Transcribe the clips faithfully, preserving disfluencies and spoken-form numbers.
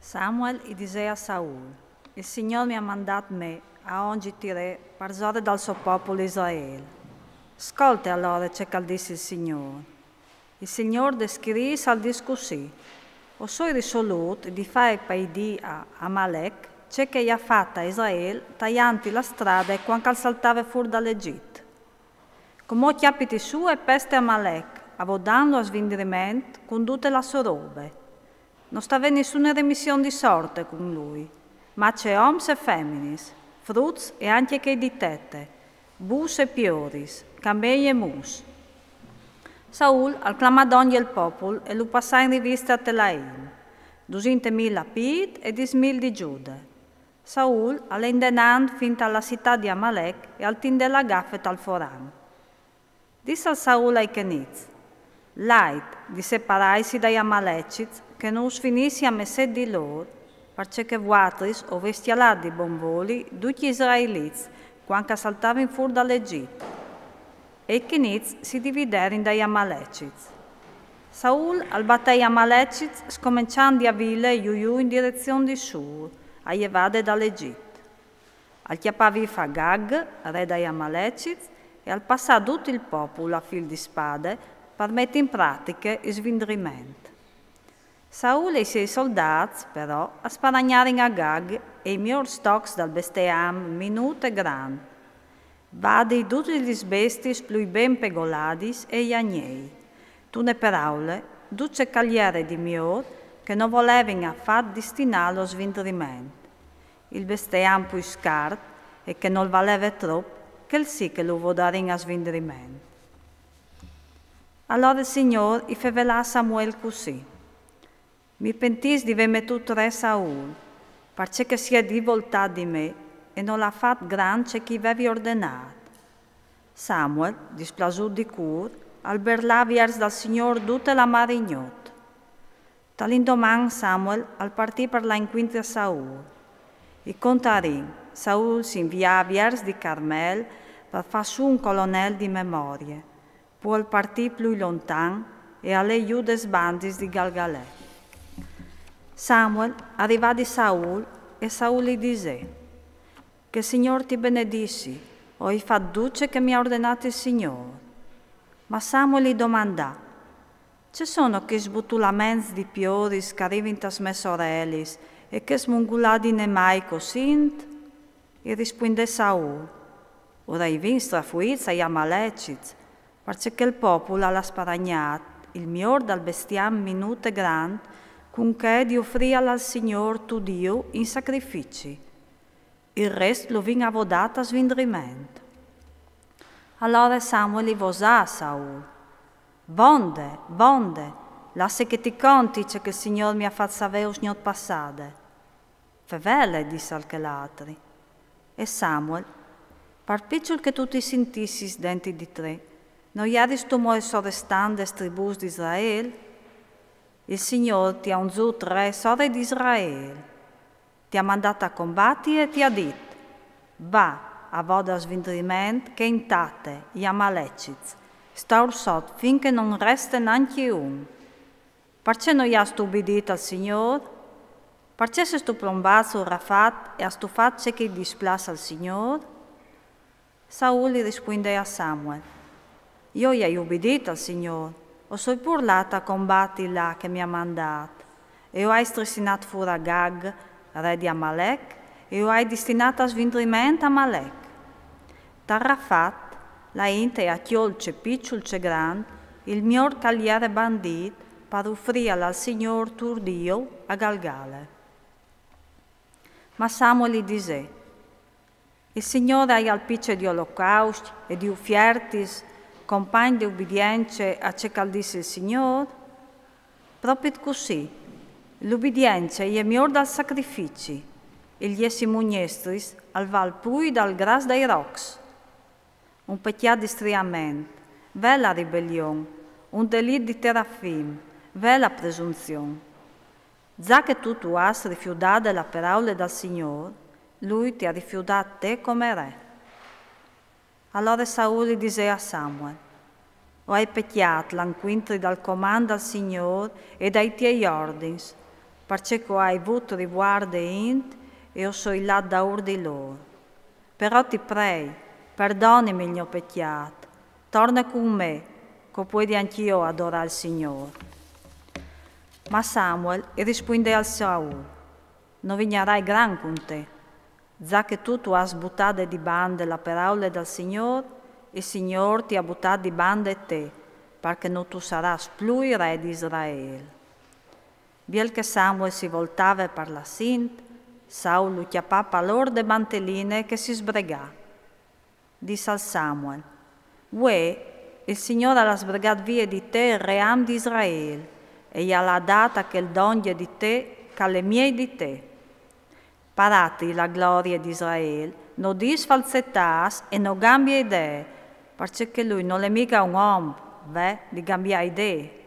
Samuel i disè a Saul: Il Signôr mi à mandât me a ongi ti re parsore dal so popul Israel. Scolte alore ce che al dîs il Signôr. Il Signôr des Scrits al dîs cussì: O soi risolût di fâi paidî a Amalec ce che i à fat a Israel taiantli la strade cuant che al saltave fûr dal Egjit. Cumò cjapiti sù e peste Amalec, avodantlu a svindriment cun dute la sô robe. No sta vê nissune rimission di sorte cun lui, mace oms e feminis, fruts e ancje chei di tete, bûs e pioris, camei e mus. Saul al clamà dongje il popul e lu passà in riviste a Telaim, dusinte mil a Pît e dîs mil di Gjude. Saul al lè indenant fin ta la citât di Amalec e al tindè la gafe tal foran. Dissal Saul ai Cheniz: Lait di separâsi dai Amalecits, che no us finissi a messêt di lôr, parcè che vualtris o vês cjalât di bon voli ducj i Israelits, cuant che a saltavin fûr dal Egjit. E i Cheniz si dividerin dai Amalecits. Saul al batè i Amalecits scomençant di Avile jù jù in direzion di Sûr, a jevade dal Egjit. Al cjapà vîf Agag, re dai Amalecits, e al passà dut il popul a fîl di spade par meti in pratiche il svindriment. Saul e i siei soldâts, però, a sparagnarin Agag e i miôrs tocs dal bestiam minût e grant, vadi dutis lis bestiis plui ben pegoladis e i agnei. Intune peraule, dut ce che al jere di miôr che no volevin afat distinâ al svindriment. Il bestiam plui scart e che nol valeve trop, chel sì che lu vodarìn a svindriment. Alore il Signôr i fevelà a Samuel cussì: Mi pentìs di vê metût re Saul, parcè che si è divoltât di me e nol à fat grant ce che i vevi ordenât. Samuel, displasût di cûr, al berlà viers dal Signôr dute la mari gnot. Tal indoman Samuel al partì par lâ incuintri a Saul. I contarìn, Saul si invià viers di Carmel par fâ sù un colonel di memorie. Po al partì plui lontan e al lè jù des bandis di Galgalè. Samuel al rivà di Saul e Saul i disè: Che il Signôr ti benedissi, o ai fat dut ce che mi à ordenât il Signôr. Ma Samuel i domandà: Ce sono chei sbutulaments di pioris che a rivin tas mês orelis e che smunguladi nemai che o sint? I rispuindè Saul: O ai vist strafuits ai Amalecits, parcè che il popul al à sparagnât il miôr dal bestiam minût e grant, cun chê di ufrîal al Signôr tu Diu in sacrifici. Il rest lu vin avodât a svindriment. Alore Samuel i vosà a Saul: Vonde, vonde, lasse che ti conti ce che il Signôr mi à fat savê usgnot passade. Fevele, dissal chel altri. E Samuel: Par piçul che tu ti sintissis dentri di tre, no jeristu mo il sorestant des tribûs di Israel? Il Signôr ti à unzût re sore di Israel. Ti à mandât a combati e ti à dit: Va, avode a svindriment chê intate, i Amalecits, stôr sot fin che no 'nd reste nancje un. Parcè no âstu ubidît al Signôr? Parcè sêstu plombât sul rafat e âstu fat ce che i displâs al Signôr? Saul i rispuindè a Samuel: Jo i ai ubidît al Signôr, o soi pûr lât a combati là che mi à mandât, e o ai strissinât fûr Agag, re di Amalec, e o ai distinât a svindriment Amalec. Tal rafat, la int e à cjolt ce piçul ce grant, il miôr che al jere bandît, par ufrîal al Signôr tur Diu a Galgale. Ma Samuel i disè: Il Signôr aial pice di olocauscj e di ufiertis compagn de ubidience a ce che al dîs il Signôr? Propit cussì, l'ubidience e je miôr dal sacrifici, il jessi mugnestris al vâl plui dal gras dai rocs. Un pecjât di striament, ve la ribelion, un delit di terafim, ve la presunzion. Za che tu tu âs rifiudade la peraule dal Signôr, lui ti à rifiudât te come re. Alore Saul i disè a Samuel: O ai pecjât là incuintri dal comant dal Signôr e dai tiei ordins. parcè che o ai vût rivuart de int e o soi lât daûr di lôr. Però ti prei, perdonimi il gno pecjât, torne cun me, che o puedi ancje jo adorâ il Signôr. Ma Samuel i rispuindè al Saûl: No vignarai grant cun te, za che tu tu âs butade di bande la peraule dal Signôr, il Signôr ti à butât di bande te, par che no tu sarâs plui re di Israel. Biel che Samuel si voltave par lâ sint, Saûl lu cjapà pal ôr de manteline che si sbregà. Dissal Samuel: Vuê, il Signôr al à sbregât vie di te il ream di Israel, e i al à dât a chel dongje di te, che al è miei di te. Par altri la glorie di Israel no dîs falsetâts e no gambie idee, parcè che lui nol è miga un om, ve, di gambiâ idee.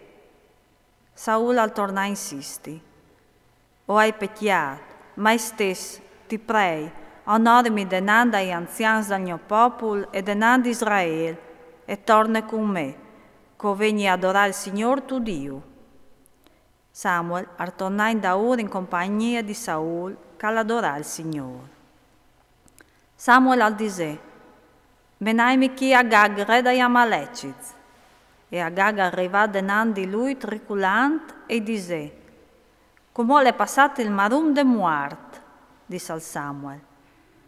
Saûl al tornà a insisti: O ai pecjât, ma istès, ti prei, onorimi denant ai anzians dal gno popul e denant di Israel, e torne cun me, che o vegni a adorâ il Signôr to Diu. Samuel al tornà indaûr in compagnie di Saûl, che al adorà il Signôr. Samuel al disè: Menaimi chi Agag, re dai Amalecits. E Agag al rivà denant di lui triculant e i disè: Cumò al è passât il marum de muart, dissal Samuel.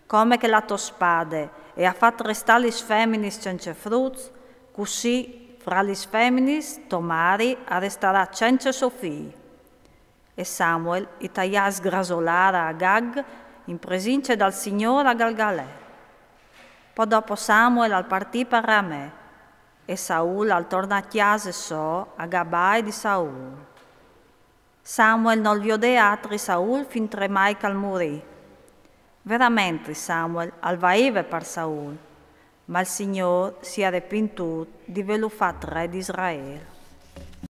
Come che la tô spade e à fat restâ lis feminis cence fruts, cussì fra lis feminis tô mari a restarà cence so fi. E Samuel i taià a sgrasolâ a Agag in presince dal Signôr a Galgalè. Po dopo Samuel al partì par Ramè, e Saûl al tornà a cjase sô a gabâi di Saûl. Samuel nol viodè altri Saûl fintremai che al murì. Veramentri Samuel al vaive par Saûl, ma il Signôr si è repintût di vêlu fat re di Israel.